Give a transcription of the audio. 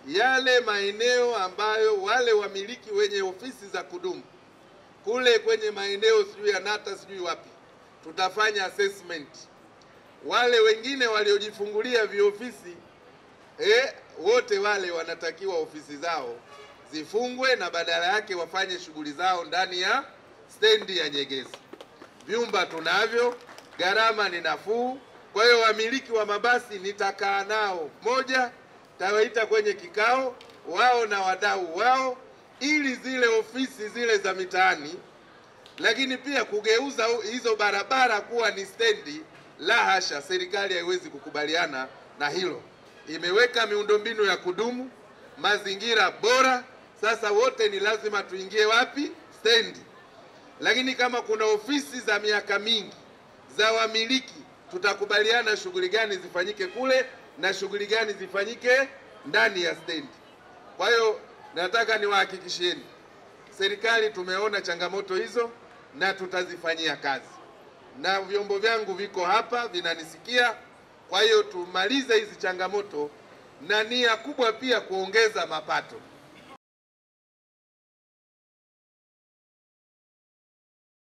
Yale maeneo ambayo wale wamiliki wenye ofisi za kudumu kule kwenye maeneo sijui ya Nata sijui wapi, tutafanya assessment. Wale wengine waliojifungulia viofisi wote wale wanatakiwa ofisi zao zifungwe na badala yake wafanye shughuli zao ndani ya stendi ya Nyegezi. Vyumba tunavyo, gharama ni nafuu. Kwa hiyo wamiliki wa mabasi nitakaa nao, moja tawaita kwenye kikao wao na wadau wao, ili zile ofisi zile za mitaani, lakini pia kugeuza hizo barabara kuwa ni stendi. La hasha, serikali haiwezi kukubaliana na hilo. Imeweka miundombinu ya kudumu, mazingira bora. Sasa wote ni lazima tuingie wapi? Stendi. Lakini kama kuna ofisi za miaka mingi za wamiliki, tutakubaliana shughuli gani zifanyike kule na shughuli gani zifanyike ndani ya stendi. Kwa hiyo nataka niwahakikishieni, serikali tumeona changamoto hizo na tutazifanyia kazi, na vyombo vyangu viko hapa vinanisikia. Kwa hiyo tumalize hizi changamoto, na nia kubwa pia kuongeza mapato.